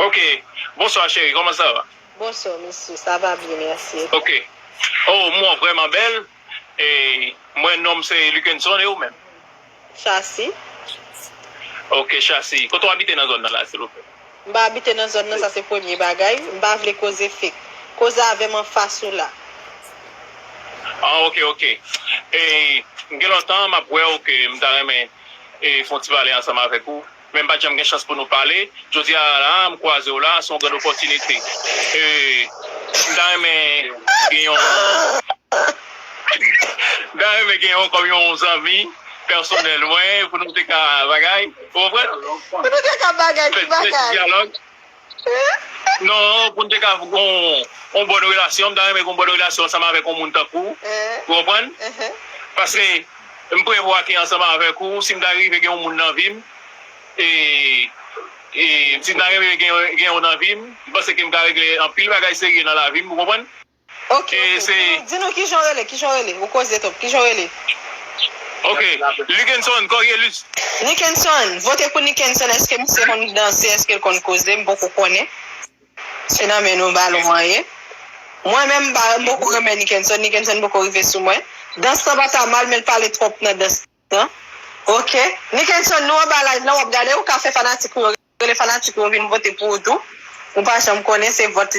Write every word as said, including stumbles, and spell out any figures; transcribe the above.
Ok. Bonsoir chérie, comment ça va? Bonsoir, monsieur. Ça va bien, merci. Ok. Oh, mwen vrèman bèl. E mwen, non m se Lukenson, e ou menm? Chasi. Ok, Chasi. Kote w abite nan zòn nan la, silvouplè? M pa abite nan zòn nan, sa se premye bagay. M pa vle koze fake. Koze avè m anfas ou la. Ah, ok, ok. E m gen lontan m ap wè w ke m ta renmen e fè yon ti pale ansanm avèk ou. Men m pa t janm gen chans pou nou pale. Jodi a la, m kwaze w la, se yon grann opòtinite. E m ta renmen gen yon M ta renmen gen yon kòm yon zanmi pèsonèl mwen pou nou te ka bagay. Ou konprann? Pou nou te ka bagay, ki bagay? Dyalòg. Non, pou nou te ka yon yon bòn relasyon. M ta renmen gen yon bòn relasyon ansanm avèk yon moun tankou w. Ou konprann? Paske m prevwa ke ansanm avèk ou, si m ta rive gen yon moun nan vi m, e, e si m ta rive gen, gen yon nan vi m, m panse ke m ka regle anpil bagay serye nan lavi m, ou konprann? Ok, ok. Di nou, di nou kijan w rele, kijan w rele? Ou koze twòp, kijan w rele? Ok, Lukenson, Corielus. Nikenson, vote pou Nikenson, èske misye konn danse, èske l konn koze, m poko konnen. Se nan men nou balon an ye. Mwen menm, m pa, m poko renmen Nikenson, Nikenson poko rive sou mwen. Dans lan pa ta mal, men l pale twòp nan dans lan. Ok. Nikenson, nou anba live lan, w ap gade, ou ka fè fanatik ou yo, rele fanatik ou yo vin vote pou ou tou. Ou pa janm konnen, se vòt li.